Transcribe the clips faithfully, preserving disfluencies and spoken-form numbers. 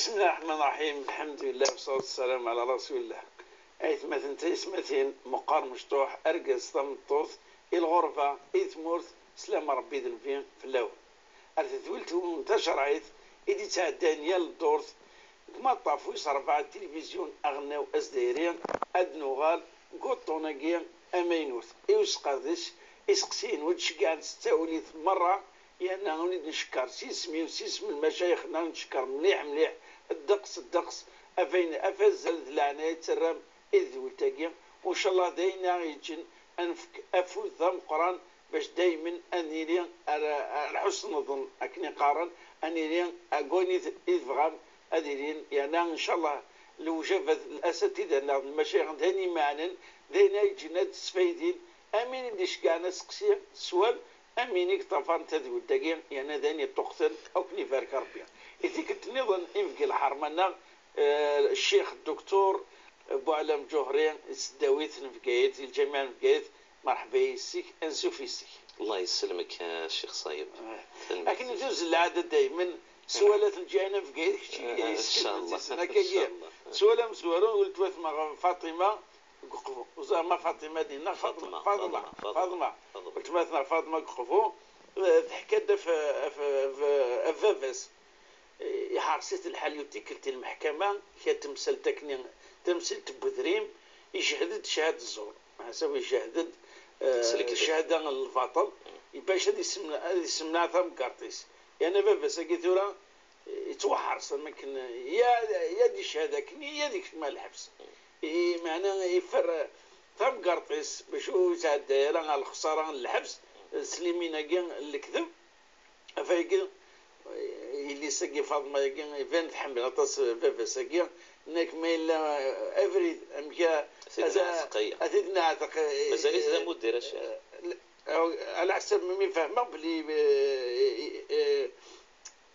بسم الله الرحمن الرحيم، الحمد لله والصلاة والسلام على رسول الله. Aytmaten tayesmatin, meqqar mecṭuḥ, argaz tameṭṭut, i lɣerba, i tmurt, slam Ṛebbi d Nnbi fell-awen. Ar tedwilt n tacerɛit i d-ittɛeddayen yal ddurt, deg umaṭṭaf wis ṛebɛa n tilivizyu aɣelnaw azdayri, ad nuɣal deg uṭṭun-agi amaynut i usqerdec, iseqsiyen ur d-ceggɛen s ttawil merra, yerna ur d-ncekker s yisem-iw, s yisem n lmacayix-nneɣ, ncekker mliḥ mliḥ, ddeqs ddeqs, ɣef ayen, ɣef azal d leɛnaya i d-terram i tedwilt-agi, u ncallah d ayen ara yeǧǧen ad nefk afud d ameqqran bac daymen ad nili ar, ar lḥusn ḍen, akken i qqaren, ad nili deg wayen i t-, i tebɣam ad ilin, yerna ncallah lewjabat n asatida-nneɣ d lmacayix d ayen imeɛnen, d ayen ara yeǧǧen ad d-sfaydin, am win i d-iceggɛen aseqsi s wal, am win i yeṭṭafaren tadwilt-agi, yerna d ayen yeṭṭuqten, ad ken-ibarek Ṛebbi. I tikkelt nniḍen, inebgi lḥerma-nneɣ, eh, ccix Duktur Buɛlam Ǧuhri, s tdawit n Bgayet, di lǧamiɛ n Bgayet, merḥba yes-k, ansuf yes-k. Allah yesselmek, a Ccix Ṣayeb. Eh. Tanemmirt. Akken i tuzzel lɛada daymen, s wala tenǧiɛna Bgayet, kečč i, eh, yesken ncallah, nsisen, akka i ncallah. S wala amezwaru, weltma-tneɣ Faṭima deg Uqbu. Ur ẓriɣ ma Faṭima dinna, Faṭima, Faṭima, Faṭima, Faṭima. Faṭima. Weltma-tneɣ Faṭima deg Uqbu, eh, teḥka-d ɣef, ɣef, ɣef, ɣef baba-s. Eh, iḥreṣ-it lḥal yiwet tikkelt i lmeḥkama, kra n temsalt akken, tamsalt n wedrim, ijehd-d cahada zzur. Ḥsab ijehd-d, eh, s lekdeb, cahada n lbaṭel, bac ad isem-, ad issemneɛ tamgerṭ-is. Yerna baba-s-agi tura, eh, yettwaḥres am akken, ya, ya d-icehhed akken, ya d-ikcem ɣer lḥebs. I, meɛna yeffer, eh, tamgerṭ-is bac ur yetɛedda ara ɣer lexsara n lḥebs, eh, s limin-agi n lekdeb. Ɣef wayagi, yelli-s-agi Faḍma-agi iban tḥemmel aṭas baba-s-agi, nekk ma yella, eh, abrid, amek a-, ad t-id-neɛteq, aya. Ad t-id-neɛteq, eh, mazal-it d amuddir, a Ccix. Eh, ala ḥsab mi fehmeɣ belli, eh, eh, eh,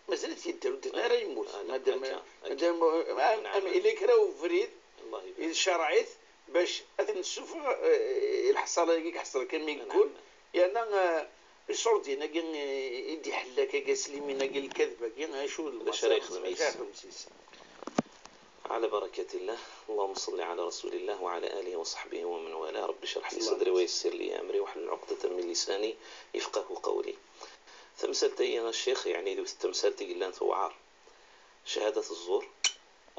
mazal-it yedder, ur d-yenni ara yemmut. Ah, madam, akka, akka. Madam, am, am, ila kra ubrid, Allah ibarik, i tcerɛit, bac ad nessufeɣ, eh, lḥeṣala-agi i iḥeṣel kan mi yeggul, yerna, eh, iṣurdin-agi, eh, i d-iḥella akka s limin-agi, lkadeb-agi, acu d lmaṣir, acu ara yexdem yes-s? على بركة الله. اللهم صل على رسول الله وعلى آله وصحبه ومن والاه. رب اشرح لي صدري ويسر لي أمري واحلل عقدة من لساني يفقهوا قولي. Tamsalt-agi, a Ccix, yeɛni d tamsalt i yellan tewɛer. Cahada zzur.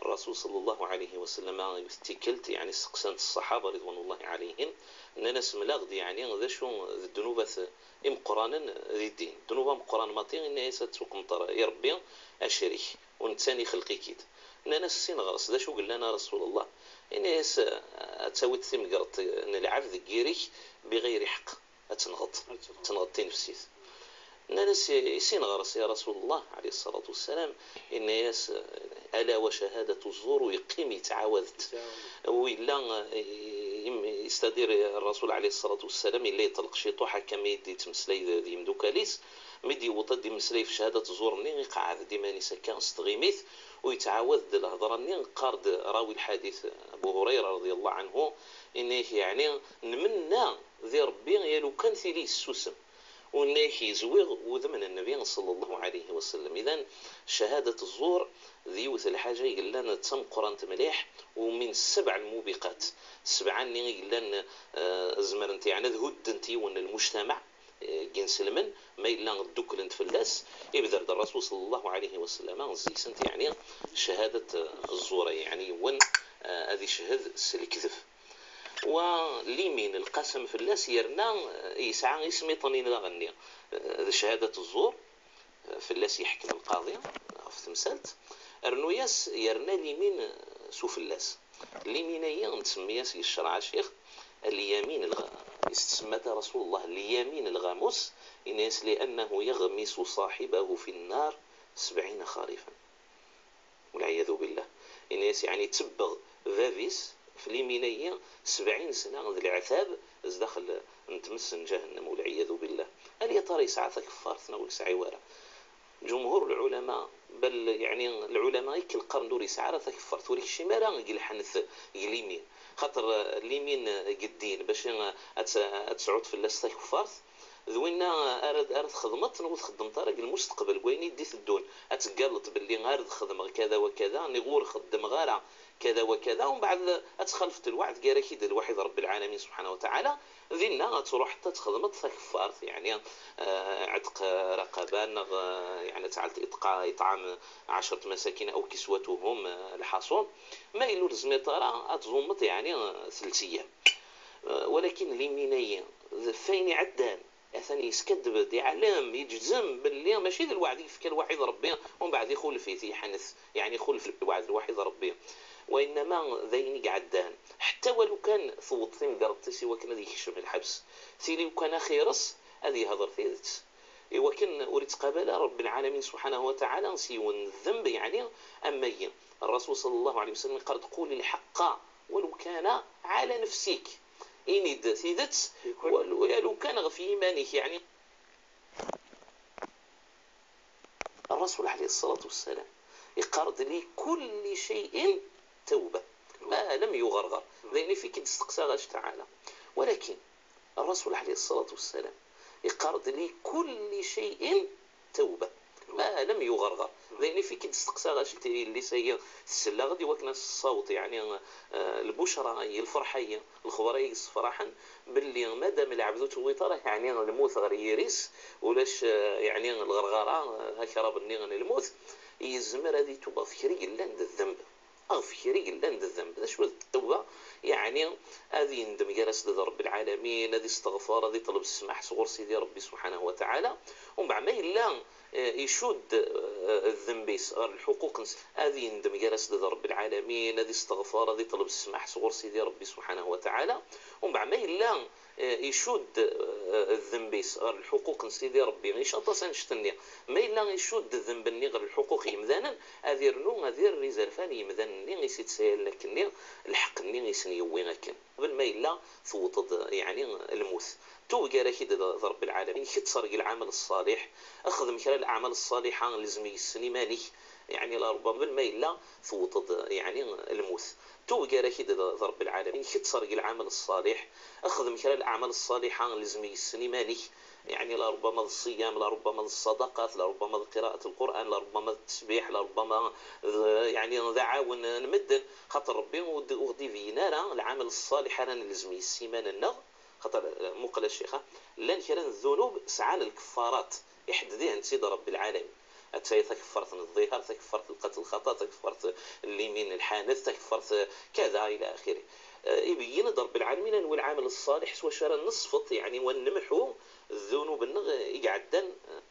Rrasul ṣalla Llahu ɛalayhi wa sallam, yiwet n tikkelt, yeɛni, steqsan-t ṣṣaḥaba ridwanullahi ɛalayhim, nnan-as: mel-aɣ-d, yeɛni, d acu d ddnubat imeqqranen di ddin? Ddnuba ameqqran maḍi, inna-yas, ad tuqmeḍ i Ṛebbi acrik, u netta i ixelq-ik-id. Nnan-as: sin ɣer-s, d acu yellan, a Rasul Allah? Inna-yas: ad tawiḍ timgerḍt n lɛebd deg yiri-k biɣayri ḥeqq. Ad tenɣeḍ, ad tenɣeḍ tinefsit. Nnan-as i sin ɣer-s: ya Rasul Allah, ɛalayhi ṣṣalatu wassalam, inna-yas: ala wa cahadatu zzur, u yeqqim yettɛawad-d. U yella, eh, im-, c'est-à-dire, Rrasul ɛalayhi ṣṣalatu wassalam yella yeṭleq ciṭuḥ akka mi d-yettmeslay d, d yimdukal-is, mi d-yewweḍ ad d-yemmeslay f cahadatu zzur-nni, iqeɛɛed-d iman-is akka s tɣimit, u yettɛawad-d lhedra-nni, qqar-d rawi lḥadit Abu Hurayra radiyallahu ɛanhu, inna-yak, yeɛni, nmenna di Ṛebbi, ya lukan tili yessusem. U inna-yak yezwiɣ wudem n Nnbi ṣalla Llahu ɛalayhi wa sallam. Idan, cahadatu zzur d yiwet n lḥaǧa i yellan d tameqqrant mliḥ, u min ssebɛ lmubiqat. Ssebɛa-nni i yellan, eh, zemrent, yeɛni, ad huddent yiwen n lmujtamaɛ, eh, n yinselmen, ma yella dduklent fell-as, ibder-d Rrasul ṣalla Llahu ɛalayhi wa sallam, zzi-sent, yeɛni, cahadatu zzur, yeɛni, yiwen, eh, ad icehhed s lekdeb. Wa limin, lqasam fell-as, yerna, eh, yesɛa ismiṭen-in daɣenni. Eh, d cahadatu zzur, eh, fell-as yeḥkem lqaḍi ɣef temsalt, rnu-yas yerna limin, eh, s ufella-s. Limin-ayi, nsemmi-yas di ccreɛ, a Ccix, lyamin lɣ-, i s-tsemma-t Rasul Allah lyamin lɣamus, inna-yas: li'annahu yaɣmisu ṣaḥibahu fi nnar sebɛina xarifan. Walɛiyadu billah. Inna-yas, yeɛni, tebbeɣ bab-is f limin-ayi sebɛin sna d leɛtab zdaxel n tmes n ǧahennam, walɛiyadu billah. Ala ya tara yesɛa takeffart neɣ ur yesɛi wara? Ǧumhur lɛulama, bal, yeɛni, lɛulama i k-, qqaren-d ur yesɛi ara takeffart, ur ikcim ara deg lḥenf, deg limin. Xaṭer, eh, limin, eh, deg ddin, bac, eh, ad ts-, ad tesɛuḍ fell-as takeffart, d winna ara ara txedmeḍ, neɣ ur txeddmeḍ ara deg lmusteqbel, deg wayen i d-iteddun. Ad teggalleḍ belli ar d xedmeɣ kada wa kada, neɣ ur xeddmeɣ ara kada wa kada, umbeɛd ad txalfeḍ lweɛd gar-ak-id d lwaḥid Rebbi lɛalamin subḥanahu wa taɛala. Dinna ad truḥeḍ ad txedmeḍ takeffart, yeɛni, eh, ɛetq raqaba, neɣ, eh, yeɛni ad tɛelleḍ iṭqa-, iṭɛam ɛecret masakin aw kiswatuhum, eh, lḥaṣun. Ma yella ur tezmireḍ ara, ad tẓummeḍ, yeɛni, eh, telt ayyam. Eh, walakin limin-ayi, d ɣef wayen iɛeddan, atan yeskaddeb-d, yeɛlem, yejzem belli mačči d lweɛd i yefka lwaḥid Rebbi, umbeɛd ixulef-it, yeḥnet, yeɛni ixulef lweɛd lwaḥid Rebbi. Wayenma d ayen i iɛeddan. Ḥetta walu kan tewweḍ timgerḍt-is i wakken ad yekcem lḥebs, tili ukan axir-s ad yehder tidet, i wakken ur ittqabal ara Rebbi lɛalamin subḥanahu wa taɛala s yiwen n ddemb, yeɛni am wayi. Ṛṛasul ṣalla Llahu ɛalayhi wa sallam iqqar-d: "Qul lḥeqqa walu kana ɛala nefsik." Ini-d tidet, walu, walu kan ɣef yiman-ik, yeɛni. Ṛṛasul ɛalayhi ṣṣalatu wa ssalam iqqar-d: "Likulli cay'in tawba, ma lam yuɣerɣer." D ayen i fik i d-testeqsa ɣac taɛala. Walakin, Ṛṛasul ɛalayhi ṣṣalatu wa ssalam iqqar-d: "Likulli cay'in tawba, ma lam yuɣerɣer." D ayen i fik i d-testeqsa ɣac yelli-s-agi tessel-aɣ-d i wakken ad s-tessaweḍ, yeɛni, eh, lbucra-agi, lferḥ-agi, lexber-agi yessefraḥen, belli madam lɛebd ur tewwiḍ ara, yeɛni, lmut ɣer yiri-s, ulac, eh, yeɛni, lɣerɣara, eh, akrab-nni n lmut, yezmer ad itub ɣef kra yellan d ddemb. Ɣef kra yellan d ddemb. D acu d ttawba? Yeɛni, ad yendem gar-as d Rebbi lɛalamin, ad isteɣfer, ad iṭleb ssmaḥ sɣur Sidi Rebbi subḥanahu wa taɛala. Umbeɛd ma yella, eh, icudd, eh, ddemb-is ɣer lḥuquq-nsen, ad yendem gar-as d Rebbi lɛalamin, ad isteɣfer, ad iṭleb ssmaḥ sɣur Sidi Rebbi subḥanahu wa taɛala. Umbeɛd ma yella, eh, icudd, eh, ddemb-is ɣer lḥuquq n Sidi Rebbi, icaṭ-as annect-nni. Ma yella icudd ddemb-nni ɣer lḥuquq n yemdanen, ad irnu, ad irr izerfan i yemdanen-nni i s-ittsayalen akkenni, lḥeqq-nni i sen-yewwi akken. Qbel ma yella tewwḍeḍ, yeɛni, lmut. Tub gar-ak-id d, d Rebbi lɛalamin, kter deg lɛamal ṣṣaliḥ, xdem kra n leɛmal ṣṣaliḥa, lzem yes-sen iman-ik, yeɛni, la ṛubama qbel ma yella tewwḍeḍ, yeɛni, lmut. Tub gar-ak-id d, d Rebbi lɛalamin, kter deg lɛamal ṣṣaliḥ, xdem kra n leɛmal ṣṣaliḥa, lzem yes-sen iman-ik, yeɛni, la ṛubama d ṣṣiyam, la ṛubama d ṣṣadaqat, la ṛubama d qiraat lqur'an, la ṛubama d ttesbiḥ, la ṛubama d, yeɛni, d aɛawen n medden, xaṭer Rebbi ur d-, ur ɣ-d-ibeyyen ara lɛamal ṣṣaliḥ ara nelzem yes-s iman-nneɣ, xaṭer, eh, muqel a ccix, ha, llan kra n ddunub sɛan lkeffarat, iḥedded-ihent-id Rebbi lɛalamin. Attaya takeffart n ḍḍiher, takeffart n lqat lxaṭa, takeffart n limin n lḥanet, takeffart, eh, kada ila axiri. Eh, ibeyyen-d Rebbi lɛalamin anwa lɛamal ṣṣaliḥ s wacu ara nesfeḍ, yeɛni wa nemḥu ddunub-nneɣ i iɛeddan, eh,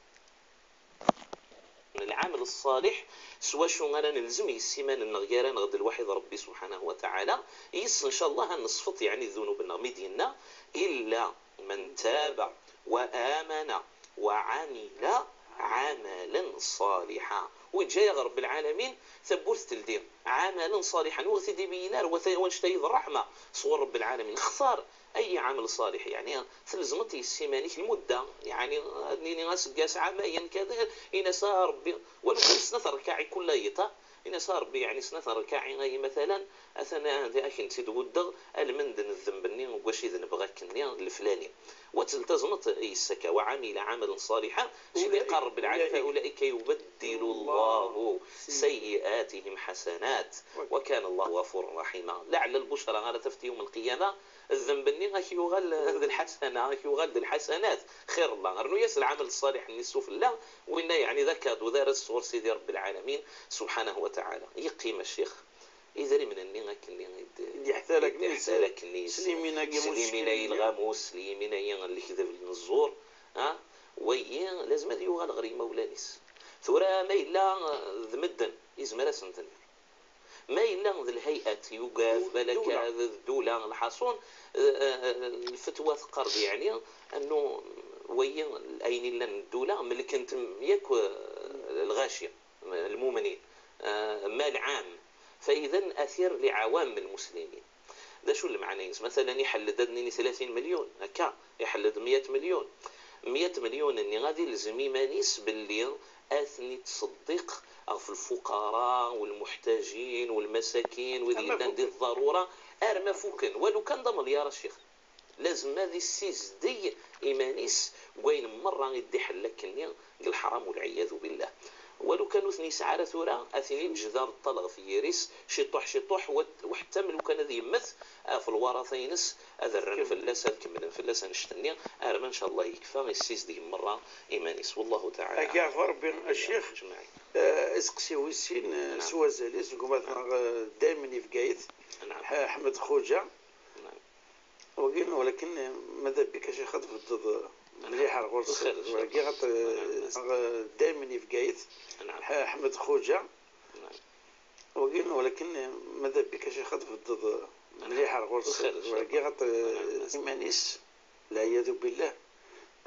lɛamal ṣṣaliḥ s wacu ara nelzem yes-s iman-nneɣ gar-aneɣ d lwaḥid Rebbi subḥanahu wa taɛala. Yes-s, ncallah, ad nesfeḍ, yeɛni, ddunub-nneɣ. Mi d-yenna: "Illa man taba wa amana wa amila ɛamalan ṣaliḥa." U yeǧǧa-yaɣ Rebbi lɛalamin tawwurt teldi. Ɛamalan ṣaliḥa, ur ɣ-t-id-ibeyyen ara, wa ta-, wanect-a d ṛṛeḥma sɣur Rebbi lɛalamin. Xtar ay ɛamal ṣaliḥ, yeɛni, tlezmeḍ yes-s iman-ik lmudda, yeɛni, ad nini aseggas, ɛamayen, kada, in-as: "A Rebbi, walu kan snat rrkaɛ i kulla yiḍ, a?" In-as: "A Rebbi, yeɛni, snat rrkaɛ-agi, matalan, atan ad ak-tent-id-buddeɣ, almend n ddemb-nni n wacu i d-nebɣa akkenni, leflani." Wa teltazmeḍ yes-s akka: "Wa amila ɛamalan ṣaliḥa", s-, yeqqar Rebbi lɛalamin: "Fa ulaika yubaddilu Llahu sayyi'atihim ḥasanat, wa kana Llahu ɣafuran raḥima." Laɛella lbucra ara tafeḍ yawm lqiyama, ddemb-nni ad k-yuɣal d lḥasana, ad k-yuɣal d lḥasanat, xir Allah. Rnu-yas lɛamal ṣṣaliḥ-nni sufella, winna, yeɛni, d akadu d aras sɣur Sidi Rebbi lɛalamin subḥanahu wa taɛala. Yeqqim a ccix, idrimen-nni akkenni i d-, i d-yeḥtal akkenni, i d-yeḥtal akkenni s limin-agi, s limin-agi n lɣamus, s limin-agi n lekdeb, n zzur, ha? Wagi lazem ad yuɣal ɣer yimawlan-is. Tura ma yella, eh, d medden, izmer ad sen-tenner. Ma yella d lhayat, yugad, d balak, ddula, d ddula, lḥaṣun, eh, eh, eh, lfetwa teqqar-d, yeɛni, annu wagi, ayen illan n ddula, melken-t yakk, eh, lɣaci, lmumnin, eh, mal ɛam. Fa idan atir li ɛawam lmuslimin. D acu lmeɛna-ines? Matalan, iḥell-d, ad nini, tlatin melyun, akka, iḥell-d meyat melyun. Meyat melyun-nni ad ilzem iman-is belli ad ten-ittṣeddiq ɣef lfuqara, walmuḥtajin, walmasakin, wid yellan di ḍḍarura, arma fuken, walu kan d amelyaṛ, a ccix. Lazem ad issizdeg iman-is deg wayen merra i d-iḥella akkenni deg leḥram, walɛiyadu billah. Walu kan ur ten-yesɛi ara tura, ad t-inin lejdar ṭṭal ɣef yiri-s, ciṭuḥ ciṭuḥ, wa-, wa ḥetta mi lukan ad yemmet, ɣef lwarata-ines, ad rren fell-as, ad kemmlen fell-as annect-nni, arma ncallah yekfa, issizdeg merra iman-is. Wallahu taɛala. Ad k-yeɛfu Rebbi, a Ccix. Ajmaɛin. Eh, iseqsi wis sin, eh, s wazal-is, deg umaḍal, eh, daymen i Bgayet. Naɛam. Ḥ-, Ḥmed Xuǧa. Naɛam. Wagi, walakin, eh, mada bik a Ccix ad tbeddeḍ, eh, mliḥ ar ɣur-s. Wagi, eh, daymen i Bgayet. Naɛam. Ḥ-, Ḥmed Xuǧa. Naɛam. Wagi, walakin, eh, mada bik a Ccix ad tbeddeḍ, eh, mliḥ ar ɣur-s. Wagi, eh, iman-is, lɛiyadu billah,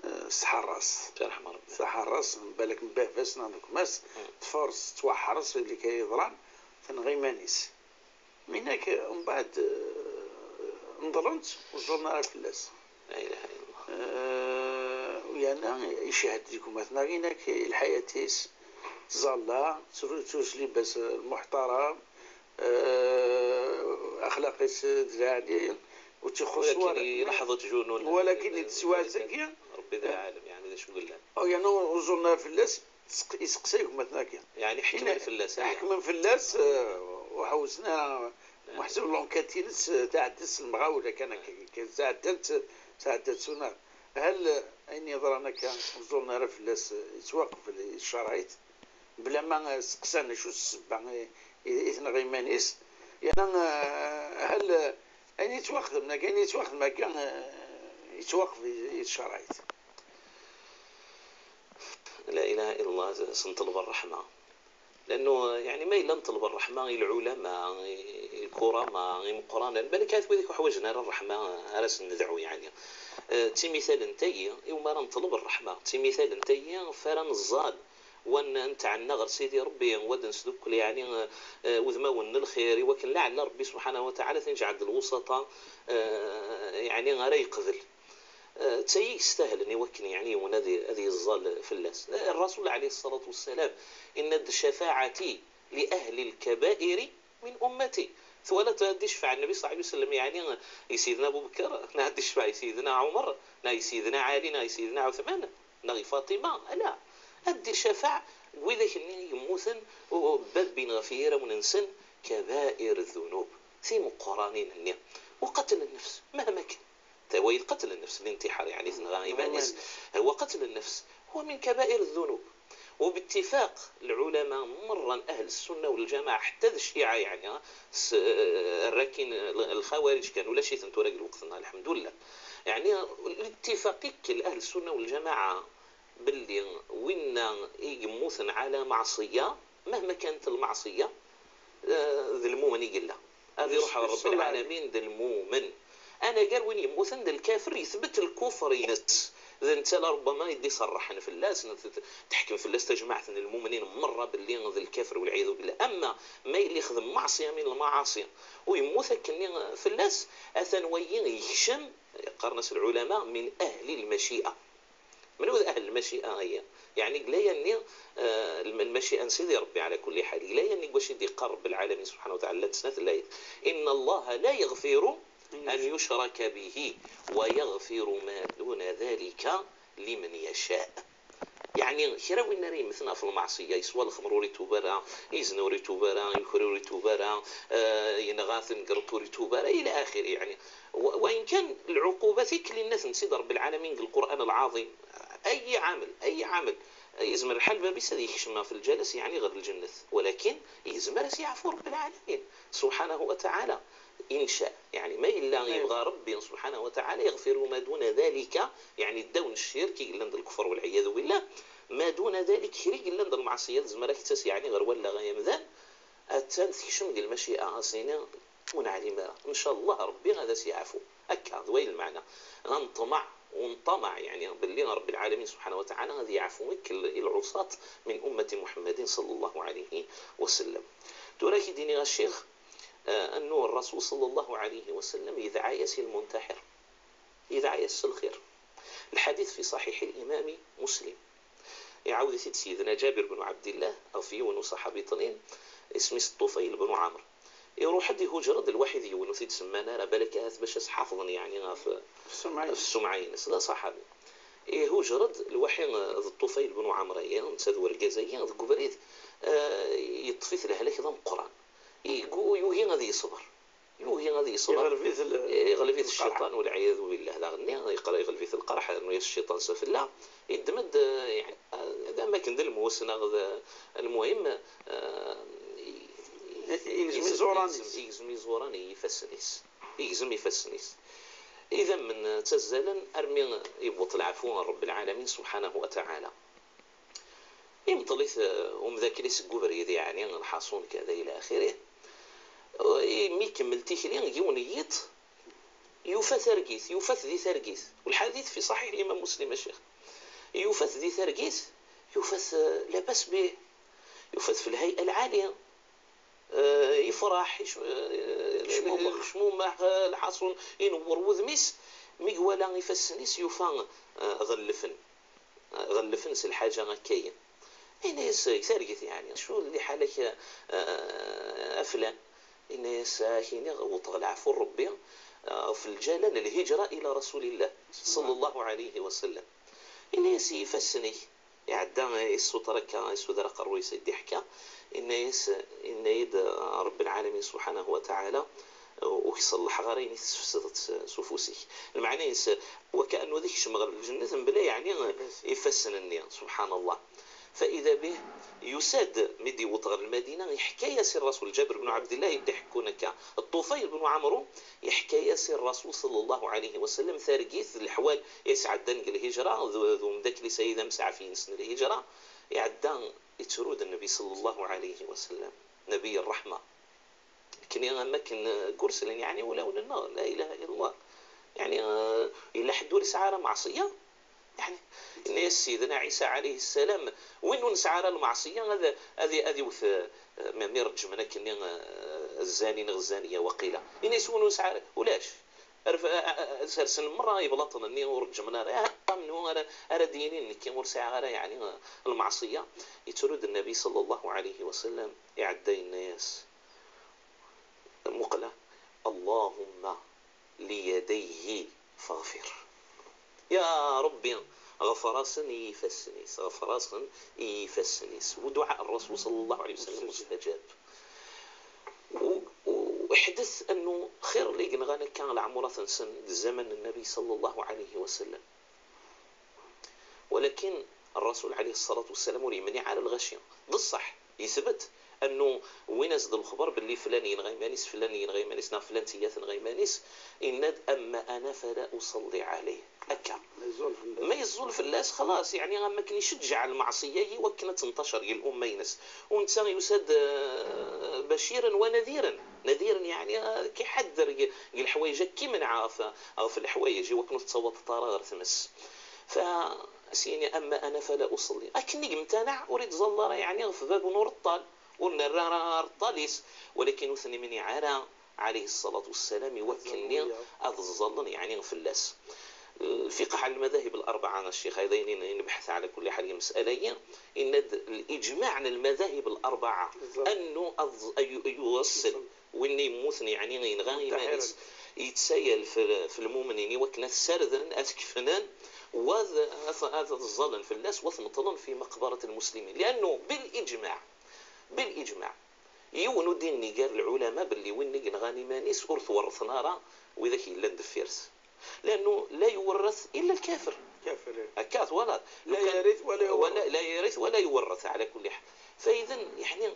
eh, s tḥerrast. Yarḥem Rebbi. S tḥerrast, balak n baba-s neɣ n gma-s, tfurres, tettwaḥres, illi kan yeḍran, tenɣa iman-is. Minak, mbeɛd, eh, neḍlen-tt, ur ẓẓulen ara fell-as. La ilaha illallah. Eh, yerna icehhed deg umaten-agi inak i lḥayat-is, tẓalla, tru-, tettrusu libas lmuḥtaram, eh, axlaq-is d lɛali, ur tt-ixuṣṣ wara. Walakin ilaḥḍu-tt junun. Walakin di teswiɛt-agi, Rebbi d lɛalem, yeɛni d acu yellan. Oh, yerna ur ẓẓulen ara fell-as, tseq-, iseqsa gma-tneɣ kan. Yeɛni ḥekmen fell-as, aya. Ḥekmen fell-as, eh, ur ḥewsen ara. Meḥsub l'enquête-ines, eh, tɛedda s lemɣawla kan akka, kan tɛedda-tt, tɛedda-tt s unar. Hal, eh, ayen yeḍran akka, ur ẓẓulen ara fell-as, eh, yettwaqbel i tcerɛit, bla ma, eh, seqsan acu s ssebba i, i, i tenɣa iman-is? Yerna, eh, hal, eh, ayen yettwaxdem akka, ayen yettwaxdem akka, eh, yettwaqbel i, i tcerɛit? La ilaha illallah, s nṭelb ṛṛeḥma. Lannu, yeɛni, ma yella nṭelb ṛṛeḥma i lɛulama, i, i lkurama, i imeqqranen, balak ahat wid i ḥwaǧen ara ṛṛeḥma ara sen-nedɛu, yeɛni. Eh, d timital n tayi, iwumi ara nṭelb ṛṛeḥma, d timital n tayi f ara neẓẓal, wa n-, netɛenna ɣer Sidi Ṛebbi, wa d-nesdukkel, yeɛni, eh, udmawen n lxir, i wakken laɛella Ṛebbi subḥanahu wa taɛala ad t-neǧɛel d lwusaṭa, eh, yeɛni, ara yeqbel. Eh, d tayi yestahlen i wakken, yeɛni, yiwen ad i-, ad yeẓẓal fell-as. Eh, Ṛṛasul ɛalayhi ṣṣalatu wessalam, inna-d: "Cafa'ati li ahli lkabairi min ummati." Twalaḍ ad d-icfeɛ Nnbi ṣalla Llahu ɛalayhi wa sallam, yeɛni, i Sidna Abu Bekr, neɣ ad d-icfeɛ i Sidna Ɛumer, neɣ i Sidna Ɛali, neɣ i Sidna Ɛutman, neɣ i Faṭima? Ala. Ad d-icafeɛ deg widak-nni yemmuten, u-, u-, babbin ɣef yirawen-nsen kabair ddunub, timeqqranin-nni. Wa qatl nnefs, mahma kan. Wa d qatl nnefs, lintiḥar, yeɛni tenɣa iman-is. Wa qatl nnefs, huwa min kabair ddunub. وباتفاق العلماء merra, ahl ssunna wal lǧameɛ, ḥetta d cciɛa, yeɛni, s-, rrakin l-, lxawarij kan, ulac-iten tura deg lweqt-nneɣ, lḥemdullah. Yeɛni, الاتفاق ikk ahl ssunna wal lǧameɛ belli winna i yemmuten ɛala maɛṣiyya, mahma kanat lmaɛṣiyya, eh, d lmumen i yella. Ad iruḥ ɣer Rebbi lɛalamin d lmumen. Anagar win yemmuten d lkafir, yetbet lkufr-ines. D netta la rubbama i d-iṣerrḥen fell-as, n-, t-, teḥkem fell-as tajmaɛt n lmumnin merra belli d lkafir, walɛiyadu billah. Ama ma yella yexdem maɛṣiya min lmaɛaṣi, u yemmut akkenni fell-as, atan wayi yekcem, qqaren-as lɛulama, min ahli lmaci'a. Menhu d ahl lmaci'a-agi? Yeɛni, deg laya-nni, eh, lm-, lmaci'a n Sidi Ṛebbi, ɛala kulli ḥal. Deg laya-nni, deg wacu i d-iqqar Ṛebbi lɛalamin subḥanahu wa taɛala, la d-snat n layat: "Inna Allaha la yaɣfiru an yucraka bihi wa yaɣfiru ma duna dhalika liman yasha." Yeɛni, kra win ara yemmten ɣef lmeɛṣiyya, yeswa lexmer ur itub ara, yezna ur itub ara, yuker ur itub ara, eh, yenɣa tamgerḍt ur itub ara, ila axiri, yeɛni. Wa-, wayen kan lɛuqubat i k-, linna-tent-id Ṛebbi lɛalamin deg Lqur'an lɛaḍim. Ay iɛamel, ay iɛamel. Yezmer lḥal bab-is ad yekcem ɣef lǧal-is, yeɛni ɣer lǧennet. Walakin yezmer ad s-yeɛfu Ṛebbi lɛalamin, subḥanahu wa taɛala. In ca, yeɛni ma yella yebɣa Ṛebbi, subḥanahu wa taɛala, yeɣfiru ma duna dhalika, yeɛni ddaw n ccirk i yellan d lkufr, walɛiyadu billah. Ma duna dhalik, kra i yellan d lmeɛṣiyya, tezmer ad k-tas, yeɛni, ɣer wallaɣ ay amdan, attan tekcem deg lmaci'a, a s-nini, ur neɛlim ara. Ncallah Ṛebbi ad as-yeɛfu. Akka, d way lmeɛna. Ɣa neṭmeɛ, u neṭṭamaɛ, yeɛni, belli Ṛebbi lɛalamin subḥanahu wa taɛala ad yeɛfu akk l-, i lɛuṣat min ummati Muḥemmadin ṣalla Llahu ɛalayhi wa sallam. Tura ad k-id-iniɣ a ccix, eh, annu Ṛṛasul ṣalla Llahu ɛalayhi wa sallam yedɛa-yas i lmuntaḥir. Yedɛa-yas s lxir. Lḥadit fi ṣaḥiḥ l-Imam Muslim. Iɛawed-it-id Sidna Ǧabir ben Ɛebdillah ɣef yiwen uṣaḥabi ṭṭnin, isem-is Ṭufayl ben Ɛamr. Iruḥ-d ihuǧer-d lwaḥi d yiwen, ur t-id-semman ara, balak ahat bac as-ḥafḍen, yeɛni, ɣef, ɣef ssumɛa-ines. D aṣaḥabi. Ihuǧer-d lwaḥi d Ṭufayl ben Ɛemr-agi, netta d urgaz-agi, deg ubrid, eh, yeṭṭef-it lehlak d ameqqran. Igu-, yugi ad yeṣber. Yugi ad yeṣber. Iɣleb-it l-, iɣleb-it lqerḥ. Cciṭan, walɛiyadu billah, daɣenni, yeqra iɣleb-it lqerḥ, rnu-yas cciṭan s afella, yeddem-d, eh, yeɛni, eh, d am akken d lmus, neɣ d, lmuhim, eh, i-, igzem iẓuran-is. Igzem, igzem iẓuran i yifassen-is. Igzem ifassen-is. Idammen ttazzalen armi yewweḍ lɛefwu n Ṛebbi lɛalamin subḥanahu wa taɛala. Imḍel-it, eh, umdakel-is deg ubrid, yeɛni lḥaṣun kada ila axirih. Eh, imi ikemmel tikli, yiwen n yiḍ, yufa targit, yufa-t di targit. Walḥadit fi ṣaḥiḥ Imam Muslim, a ccix. Yufa-t di targit, yufa-t, eh, labas bih. Yufa-t fi lhay'a lɛali. Eh, yefṛeḥ, yec-, eh, yecmumeḥ. Yecmumeḥ, eh, lḥaṣun, inewweṛ wudem-is, mi iwala ifassen-is yufa, eh, ɣelfen. Eh, ɣelfen s lḥaǧa akka-yi. Ini-as, eh, targit, yeɛni, acu liḥala-k, eh, a flan? Ini-as, ad ak-iniɣ, wwḍeɣ leɛfu n Ṛebbi, eh, ɣef lǧala n lhiǧra ila Rasulillah, ṣalla Llahu ɛalayhi wa sallam. Ini-as i yifassen-ik, iɛedda, isuter akka, isuder aqerruy-is, i d-iḥka, inna-yas, inna-yi-d, eh, Ṛebbi lɛalamin subḥanahu wa taɛala, eh, ur k-ṣellḥeɣ ara ayen i tesfesdeḍ s, s ufus-ik. Lmeɛna-ines, wakaɛnu ad kecmeɣ ɣer lǧennet mebla, yeɛni, ifassen-nni, subḥanallah. Faida bih, yusa-d, mi d-yewweḍ ɣer Lmadina, yeḥka-yas i Ṛṛasul, Ǧabir ben Ɛebdillah i d-iḥekkun akka, Ṭufayl ben Ɛemru, yeḥka-yas i Ṛṛasul ṣalla Llahu ɛalayhi wa sallam targit d leḥwal i yesɛeddan deg lhiǧra, d, d umeddakel-is ay d amsaɛef-ines n lhiǧra, iɛedda yettru-d Nnbi ṣalla Llahu ɛalayhi wa sallam, Nabiy ṛṛeḥma. Akken am akken, eh, deg ursel, yeɛni ulawen-nneɣ, la ilaha illallah. Yeɛni, eh, yella ḥedd ur yesɛi ara maɛṣiyya? Yeɛni, yenna-yas Sidna Ɛisa ɛalayhi ssalam, win ur nesɛi ara lmeɛṣiyya, ad, ad, ad iwet, eh, mi, mi reǧmen akkenni, eh, zzani neɣ zzaniya, waqila. Yenna-yas, win ur nesɛi ara, ulac. Rf-, a, a, a, sersen merra iblaṭen-nni ur reǧmen ara. Ah, menhu ara, ara d-yinin nekki ur sɛiɣ ara, yeɛni, eh, lmeɛṣiyya? Yettru-d Nnbi ṣalla Llahu ɛalayhi wa sallam, iɛedda yenna-yas, muqla, Allahumma liyadayhi faɣfir. Ya Ṛebbi, ɣfer-asen i yifassen-is, ɣfer-asen i yifassen-is. Wduɛa n Ṛṛasul ṣalla Llahu ɛalayhi wa sallam mustajab. U, u, iḥdeth annu xir n yigenɣan akka leɛmurat-nsen deg zaman n Nnbi ṣalla Llahu ɛalayhi wa sallam. Walakin Ṛṛasul ɛalayhi ṣṣalatu wassalam ur yemniɛ ara lɣaci. D ṣṣeḥ, yetbet annu wwin-as-d lexber belli flan yenɣa iman-is, flan yenɣa iman-is, neɣ flan tiyat tenɣa iman-is, yenna-d, amma ana fala uṣalli ɛalayh. Akka. Ma yeẓẓul fell-as. Ma yeẓẓul fell-as, xalas, yeɛni am akken icejjeɛ lmeɛṣiyya i wakken ad tenṭacer deg lumma-ines. U netta yusa-d, eh, baciran wa nadiran. Nadiran, yeɛni, eh, ad k-iḥadder deg, deg leḥwayeǧ, ad k-imneɛ ɣef, ɣef leḥwayeǧ, i wakken ur tettawaḍeḍ ara ɣer tmes. Fa, as-yini, amma ana fala uṣalli. Akken i yemtanaɛ, ur ittẓalla ara, yeɛni, ɣef bab n ureṭṭal. Ur nerra ara areṭṭal-is, walakin ur ten-imniɛ ara, ɛalayhi ṣṣalatu wassalam, i wakken-nni ad ẓẓallen, yeɛni, fell-as. Lfiqh ɛala lmadahib al-arbaɛa, a ccix, d ayen i n-, i nebḥet ɛala kulli ḥal deg lmesala-agi, yenna-d liǧmaɛ n lmadahib al-arbaɛa, annu ad ẓ-, ay-, ay-, yuṣṣel win yemmuten, yeɛni yenɣa iman-is, yettsayal f-, f lmumnin i wakken ad t-ssarden, ad t-kefnen, wa ad, ad, ad ẓẓallen fell-as, wa ad t-meṭlen fi maqbarat lmuslimin. Liannu, bil iǧmaɛ, bil iǧmaɛ, yiwen ur d-inni gar lɛulama belli win i yenɣan iman-is ur t-werrten ara widak yellan deffir-s. Liannu la yuwerret illa lkafir. Kafir, eh. Akka twalaḍ. La yarit wala yuwerret. Wala, la yarit wala yuwerret, ɛala kulli ḥal. Fa idan, yeɛni,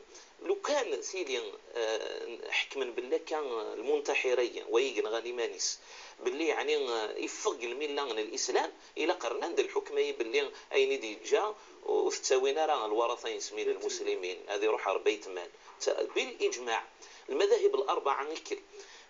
lukan tili, eh, ḥekmen belli akka, eh, lmuntaḥir-agi, wa i yenɣan iman-is, belli, yeɛni, eh, iffeɣ deg lmilla n lislam, ilaq rnan-d lḥukm-agi belli ayen i d-yeǧǧa ur t-ttawin ara lwaṛaṭa-ines min lmuslimin, ad iruḥ ɣer bayt mal. Ta-, bil iǧmaɛ, lmadahib al-arbaɛa ikkel.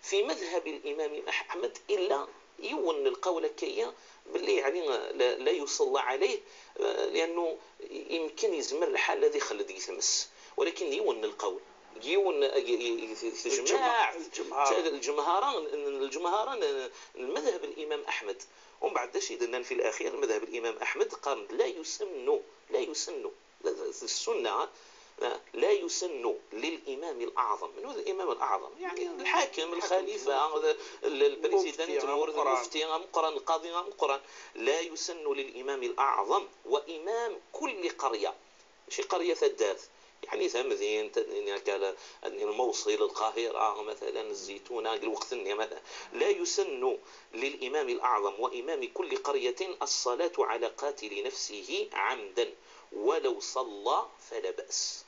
Fi madhab al-imam Aḥmed illa yiwen n lqawl akka-yi belli, yeɛni, la, la yuṣalla ɛalayh, eh, liannu yemken yezmer lḥal ad ixelled deg tmes. Walakin yiwen n lqawl, yiwen, eh, g-, g-, g-, tejmaɛt, lǧemhara, lǧemhara n, n, lǧemhara n, n lmadhab al-imam Aḥmed. Umbeɛd, d acu i d-nnan fi laxir? Lmadhab al-imam Aḥmed qqaren-d la yusannu, la yusannu. D, d, d ssunna, لا يسن للإمام الأعظم. من هو الإمام الأعظم؟ يعني الحاكم، الخليفة، ال-، البريزيدنت، المفتي، المقران، القاضي، المقران. لا يسن للإمام الأعظم وإمام كل قرية، ماشي قرية تدات، يعني ثمدين، الموصل، القاهرة مثلا، الزيتونة، الوقت النهاية مثلا. لا يسن للإمام الأعظم وإمام كل قرية الصلاة على قاتل نفسه عمدا ولو صلى فلا بأس.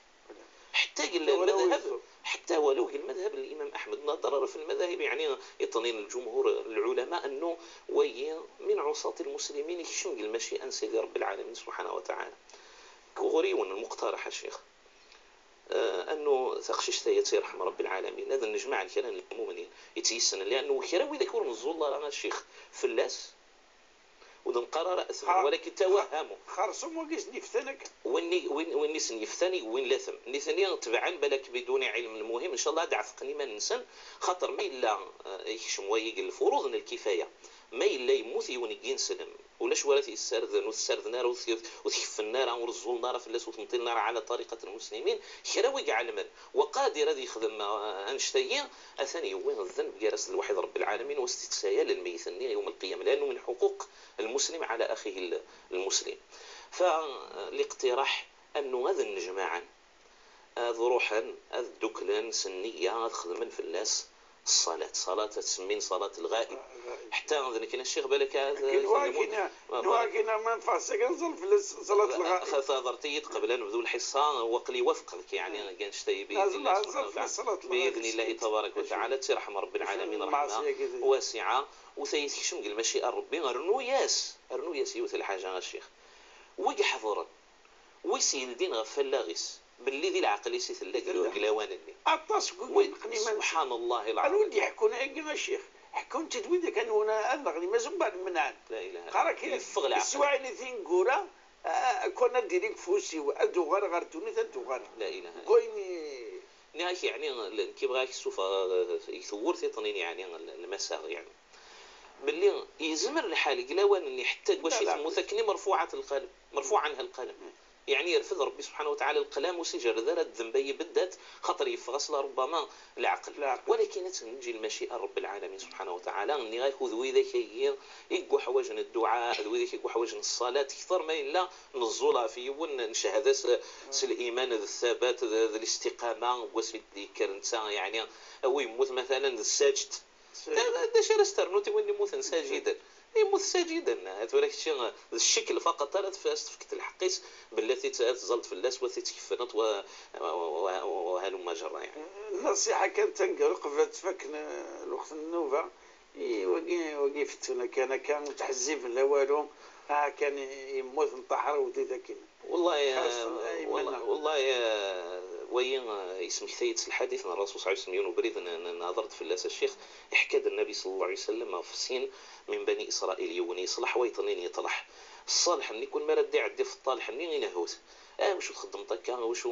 حتى قال المذهب، حتى ولو قال المذهب الإمام أحمد، نظر في المذاهب، يعني يطنين الجمهور العلماء أنه وي من عصاة المسلمين يكشم قال ماشي أن سيدي رب العالمين سبحانه وتعالى. كغريون المقترح الشيخ، آه، أنه تخشش ثيتي رحمة رب العالمين، هذا نجمع الكلام المؤمنين يتيسن، لأنه كراوي ذاك ورمز الله لنا الشيخ فلاس، ودنقرا رأسنا، ولكن توهموا. خرصوم وقيس نفتنك. وين، وين، وين نسن يفتني، وين لا ثم. نثني تبعا بالك بدون علم. المهم، إن شاء الله، دعفقني ما ننسن، خاطر ما إلا، آه، يكشم ويق الفروض الكفاية. ما إلا يموت يونيك ينسلم. ولاش ولا تيسردن، وتسردن نار، وتكفن نار، ورزول نار في الناس، وتمطيل نار على طريقة المسلمين. كراوي يعلمن، وقادر هذا يخدم، آه، أنشتيين، أثني يوين الذنب جالس الواحد رب العالمين، واستتسايا للميت يوم القيامة، لأنه من حقوق المسلم على أخيه المسلم. فالاقتراح أنه هذا النجمعا، هذا روحا، هذا الدكلان سنية، هذا خدمن في الناس الصلاة، صلاة تسمين صلاة الغائب. حتى هذا كاين الشيخ بالك هذا نواكينا ما نفعش كنزل في صلاة الغائب. خاطر تيت قبل نبدو الحصة وقلي وفق لك، يعني كان شتي بإذن الله سبحانه وتعالى، بإذن الله تبارك وتعالى ترحم رب العالمين رحمة واسعة. وثيت كشم قال ماشي ربي، رنو ياس، رنو ياس يوث الحاجة الشيخ. ويحضر ويسيل دين غفلاغيس باللي ذي العقل يسيت لك لوان اللي أطاس. سبحان الله العظيم. الود يحكون هيك الشيخ، حكون تدويد كان هنا أنغني ما زبان منعن. لا إله إلا الله. يفغ العقل. السواعي اللي ثين قورا، آه، كنا ديريك فوسي وأدو غير غير توني تدو غير. لا إله إلا الله. كويني ناك يعني كي بغاك السوفة يثور تيطنين يعني المساغ يعني. باللي يزمر الحال قلاوان اني حتى واش يثمو ثكني مرفوعة القلم، مرفوع عنها القلم. يعني يرفض ربي سبحانه وتعالى القلم وسجر ذرا الذنب يبدت خاطر يفغص لربما العقل. العقل. ولكن تنجي المشيئة رب العالمين سبحانه وتعالى، اني غير خذ ويذا كي يقو حواجن الدعاء، ذوي ذاك يقو حواجن الصلاة، كثر ما إلا نزولا في ون نشهد س-، س الإيمان، ذا الثبات، ذا، ذا الاستقامة، وسيدي كرنسا، يعني، أو يموت مثلا ذا الساجد. هذا، هذا شي راه استرنوتي وين يموت ساجدا. يموت ساجدا. هذا ولا شي، الشكل فقط، راه تف-، تفكت الحقيس بالتي ت-، تزلط في الناس وتي تكفنت و-، و-، و-، وهلم جرا، يعني. النصيحة كانت تنقل قبل تفكنا الوقت النوبة. إي، وقي، وقي فتونا كان، كان متحزب لا والو. ها كان يموت انتحر ودي ذاكين. والله يا، خاصة أي والله، منا. والله يا وين اسمك ثيت الحديث عن الرسول صلى الله عليه وسلم، يونو بريد، ن-، ن-، نهضرت في اللاس الشيخ، يحكى النبي صلى الله عليه وسلم في السين من بني إسرائيل يوني يصلح ويطنين يطلح. الصالح اللي كل ما رد يعدي في الطالح اللي ينهوت. آه، مش تخدم طكا، وش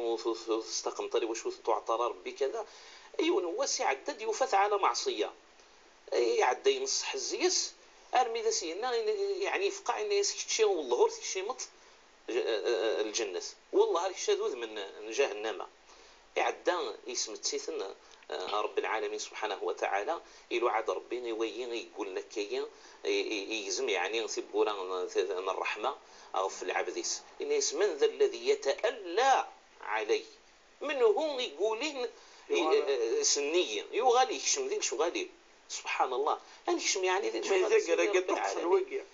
تستقم طري، وش تعطى ربي كذا. أيون هو سي عدد يوفت على معصية. يعدى ينصح الزيس، ارمي ذا سينا، يعني يفقع إن يسكتشي والظهور تكشي مط ج-، آه، آه، الجنة. والله هاك شادوذ من جهنم. يعدى يسم تسيثن، آه، رب العالمين سبحانه وتعالى، يلو عاد ربي يويي يقول لك كي ي-، ي-، يجزم يعني ثبورة ن الرحمة أو في العبديس. إن يسمن ذا الذي يتألى علي. من هو يقولين، إيوالا. آه، سنية. يوغالي يكشم ذي شغالي. سبحان الله. أنا يكشم يعني ذي شغالي سيدي رب العالمين.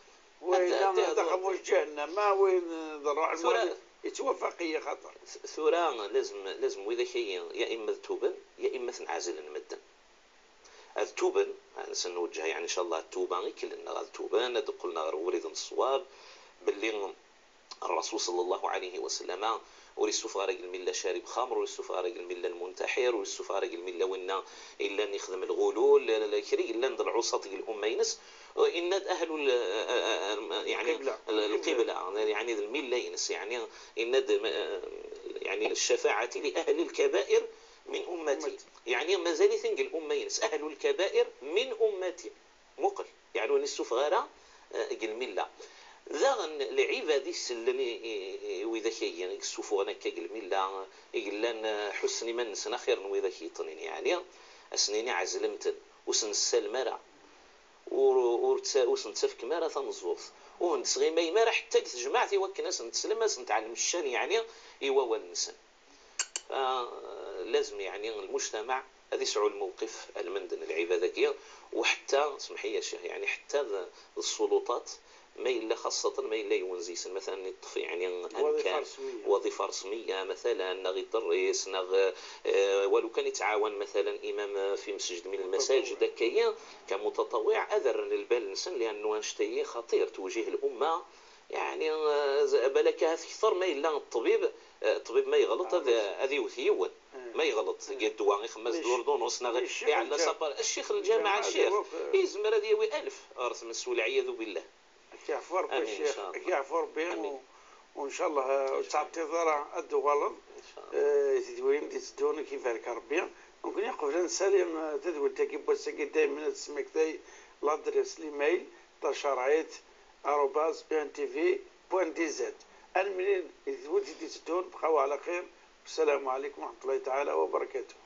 وإذا دخل جهنم، ما وين ذا الروح ثورة. المؤمن يتوفق هي خطر. ثورة لازم، لازم وإذا كاين يا إما توبن، يا إما تنعزل المدن. هذا توبن، أنا سنوجه يعني إن شاء الله التوبة، كلنا هذا توبن، هذا قلنا غير وريد الصواب، باللي الرسول صلى الله عليه وسلم ور يسوف غير الملة شارب خمر، ور يسوف غير الملة المنتحر، ور يسوف غير الملة وإن إلا نخدم الغلول، لا، لا، لا، كري إلا ند العصاة ديال الأمة ينس، إن أهل ال-، يعني القبلة. القبلة، يعني الملة ينس، يعني إن د-، يعني الشفاعة لأهل الكبائر من أمتي. أمتي. يعني مازال يثنق الأمة ينس، أهل الكبائر من أمتي. مقل. يعني ور يسوف غير، آه، الملة. Daɣen lɛibad i isellen i, i, i widak-agi i yessufuɣen akka deg lmilla, i yellan, eh, ḥussen iman-nsen axir n widak yeṭṭnin, yeɛni, ad sen-nini ɛezlem-ten, ur sen-ssallem ara, ur, ur, ur sen-ttafkem ara tameẓẓuɣt, ur sen-d-sɣimayem ara ḥetta deg tejmaɛt i wakken ad sen-teslem, ad sen-tɛellem ccan, yeɛni, i wawal-nsen. Fa lazem, yeɛni, lmujtamaɛ ad isɛu lmewqif almend n lɛibad-agi, u ḥetta, smeḥ-iyi a ccix, yeɛni, ḥetta d, d ssuluṭat, ma yella xaṣṣaṭen ma yella yiwen deg-sen, matalan, iṭṭef, yeɛni, amkan, waḍifa resmiya, matalan, neɣ iḍerris, neɣ, eh, walu kan ittɛawan, matalan, imam fi msejd min lmasajid, akka-yi, ka mutaṭawiɛ, ad rren lbal-nsen, liannu annect-agi xaṭir, twejih lumma, yeɛni, eh, balak ahat kter ma yella ṭṭbib, eh, ṭṭbib ma yeɣleḍ ad, ad iwet yiwen. Ma yeɣleḍ, deg ddwa, ixemmem-as d lurdunus, neɣ iɛella sapar. Ccix n lǧamaɛa, ccix, yezmer ad yawi alef ɣer tmes, walɛiyadu billah. Ad k-yeɛfu Ṛebbi, amin, ccix, incallah. Ad k-yeɛfu Ṛebbi, amin. U, u ncallah, eh, ur tettɛeṭṭileḍ ara ad d-tuɣaleḍ, eh, i tedwilin d-iteddun, ad k-ibarek Ṛebbi. Nekkni, qbel ad nsali, eh, tadwilt-agi n wass-agi, daymen ad tesmaktay l'adresse, l'email, tacerɛit arobase E N T V point D Z. Ad nemlil i tedwilt i d-iteddun, bqaw ɛla xir. Wassalamu ɛalaykum wa raḥmatullahi taɛala wa barakatuh.